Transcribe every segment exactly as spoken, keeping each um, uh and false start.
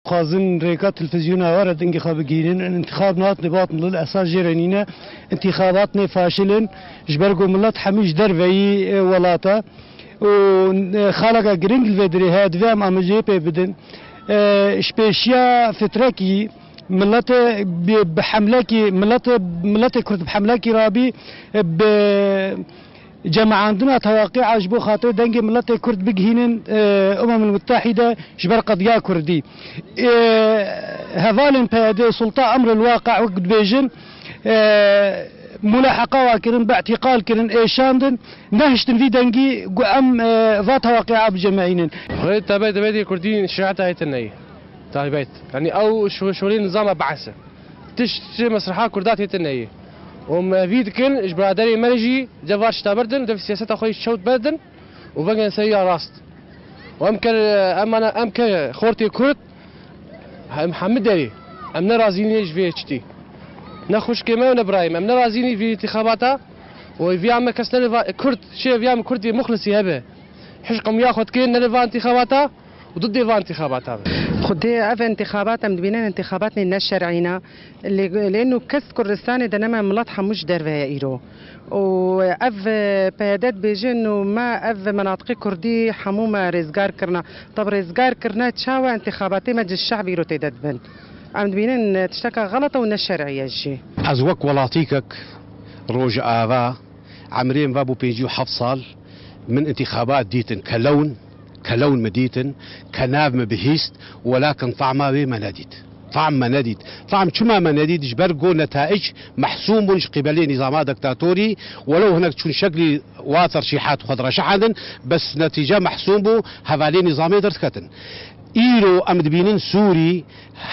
Xwazin rêka televîzyona we re dengê xwe bigihînin. Întîxab nat nebat li esas jê re nîne. Întîxabat nê faşil in. Ji ber ku milet hemî ji derveyî, e, welat e. Û, e, xaleka giring li vê dirê heye, divê em amêjiyê pê bidin. E, ji pêşiya fitrekî miletê bi, bi hemlekî, miletê, miletê Kurd bi hemlekî rabî, e, bi cemaandina tewaqi'a ji bo xatirê dengê miletê Kurd bigihînin, e, Umemul Muttehîde ji ber qediya Kurdî. E, hevalên P Y D, sulta emril waqi' wek dibêjin, e, mulaheqa wa kirin, bi îtîqal kirin, êşandin, nehiştin vî dengî ku em, e, va tewaqi'a bicemeînin. Xwê tebê devê Kurdî şerîeta hêtin neyê. Taybet. Yanî ew şo-, şolê nizama behs e. Tişt çi mesleha Kurda têtin neyê. Û me vî dikin, ji biraderê me jî de var tişta berdin, de siyaseta xwe jî çewt berdin û vegin ser ya rast. Û em ker, em ana, em ke xortê Kurd, hem, hemî derê. Em ne razî nî ji vê çitî. Ne xwişkê me û ne birayê me. Em ne razî nî vî întîxabata. Û vîya me kes ne li va-, Kurd, çi vîya me Kurd vê muxlisî hebe. Hişq û miya xwe dikê ne li va întîxabata. Û didê van întîxabata be. Xwedê ev întîxabat em dibînin întîxabatnê neşer'î ne. Lê, lê nû kes Kurdistanê de ne me, milet hemû ji derve ye îro. Û ev, e, P Y D dibêje nû me ev menatiqê Kurdî hemû me rêzgar kirine. Tab rêzgar kirine çawa întîxabatê me cih şehb îro tê de dibin. Em dibînin, e, tişteka xelet e û neşer'î ye jî. Ez wek welatîkek Rojava, emrê min ve bû pêncî û heft sal, min întîxabat dîtin ke lewn, ke lewn min dîtin, ke nav min bihîst, welakin tama wê me nedît. Tam me nedît. Tam çima me nedît? Ji ber ku netaic mehsûm bûn ji qîbelê nîzama diktatorî, welew hinek çûn şeklî wa terşîhat xwe direşihandin, bes netîce mehsûm bû, hevalê nîzamê derdiketin. Îro em dibînin Sûrî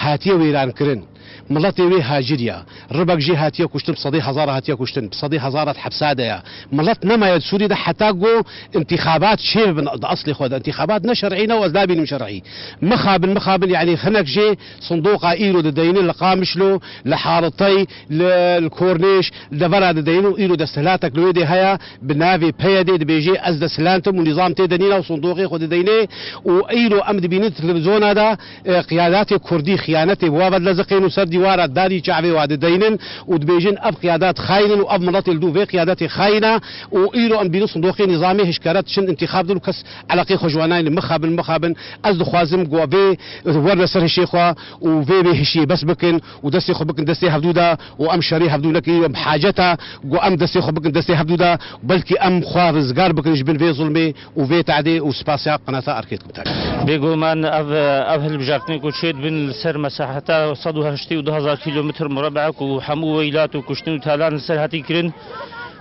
hatiye wêrankirin. Miletê wê haciriya. Ribek jê hatiye kuştin, bi sedê hezara hatiye kuştin, bi sedê hezara di hepsa de ya. Milet nemaye di Sûrî de heta ku întîxabat çêbibin di eslê xwe de. Întîxabat ne şer'î ne û ez nabînim şer'î. Mixabin, mixabin, yanî hinek jê sindoqa îro dideynin li Qamişlo, li Haritey, li, li Kornêş, li devera dideynin û îro desthilatek li wê dê heye, bi navê P Y D dibêje, ez desthilat im û nîzam tê de nîne û sindoqê xwe dideyne û îro em dibînin televîzyona de, e, qiyadatê Kurdî xiyanetê bi wa ve dileziqên û ser dîwara darî çavê wa dideynin û dibêjin, ev qiyadat xayin in û ev miletê li dû vê qiyadatê xayin e û îro em dibînin sindoqê nîzamê hişkare diçin întîxab din û kes eleqê xwe ji wan nayne. Mixabin, mixabin, ez dixwazim ku vê werne ser hişê xwe û vê bê hişiyê bes bikin û destê xwe bikin destê hevdû de û em şerê hevdû nekin, em hacet e ku em destê xwe bikin destê hevdû de, belkî em xwe rizgar bikin ji bin vê zulmê û vê tehdê û spasiya qenata Erkê dikim. Bêguman ev, ev hilbijartinê ku çêdibin li ser mesaheta sed û heştê û du hezar kîlometr murebe ku hemû weylat û kuştin û talan li ser hatî kirin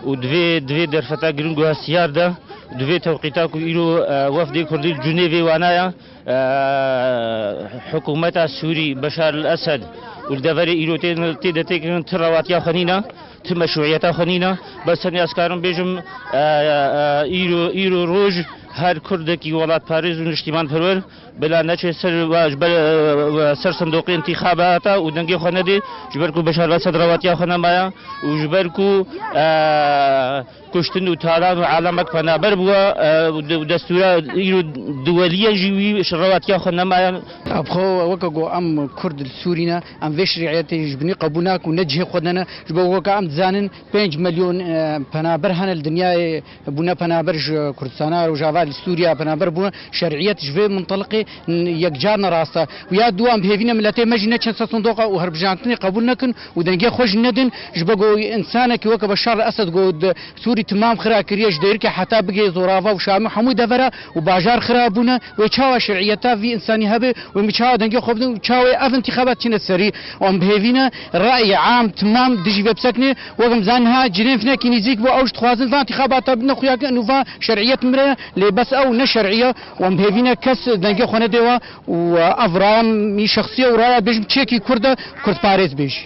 û di vê, di vê derfeta giring û hestiyar de, di vê tewqîta ku îro, e, wefdê Kurdî li Cinêvê wana ye, e, hikûmeta Sûrî, Beşar el Esed û li deverê îro tê, tê de tê kirin, ti rewatiya xwe nîne, ti meşruiyeta xwe nîne. Bes tenê ez karim bêjim, e, e, îro, îro roj her Kurdekî welatparêz û niştîmanperwer bila neçe ser, e, ji ber, e, e, ser sindoqê întîxabata û dengê xwe nedê, ji ber ku Beşar el Esed rewatiya xwe nemaye û ji ber ku, e, kuştin û talan û alamek penaber bûye, e, û de-, û destûra îro duweliye jî wî ji rewatiya xwe nemaye. Ev xwe weke ku em Kurd li Sûrî ne, em vê şerîetê ji binî qebûl nakin û ne cihê xwe de ne. Ji bo weke em dizanin pênc milyon, e, penaber hene li dinyayê bûne penaber ji Kurdistana Rojava, li Sûriya penaber bûne. Şerîet ji vê minteliqê n-, yekcar ne rast e. Û ya dû em bi hêvî ne miletê me jî neçin ser sindoqa û hilbijartinê qebûl nekin û dengê xwe jî nedin. Ji bo ku însanekî weke Beşar Esed ku di Sûrî timam xira kiriye, ji Dêrikê heta bigê Zorava û Şamî hemû devera û bajar xira bûne. Wê çawa şerîeta vî însanî hebe? Wê mi çawa dengê xwe bidin? Û çawa wê ev întîxabat çine serî? Û em bi hêvî ne rayê am timam dijî vê bisekine. Wek em zanin ha Cinêv hinekî nîzîk bû, ew ji dixwazin van întîxabata bidine xuya kin û va şerîet mire, lê bes ew ne şerî ye. Û em bi hêvî ne kes dengê xwe nede we û ev raya min şexsî ye û raya bêjim çekî Kurd e, Kurdparêz bêjî.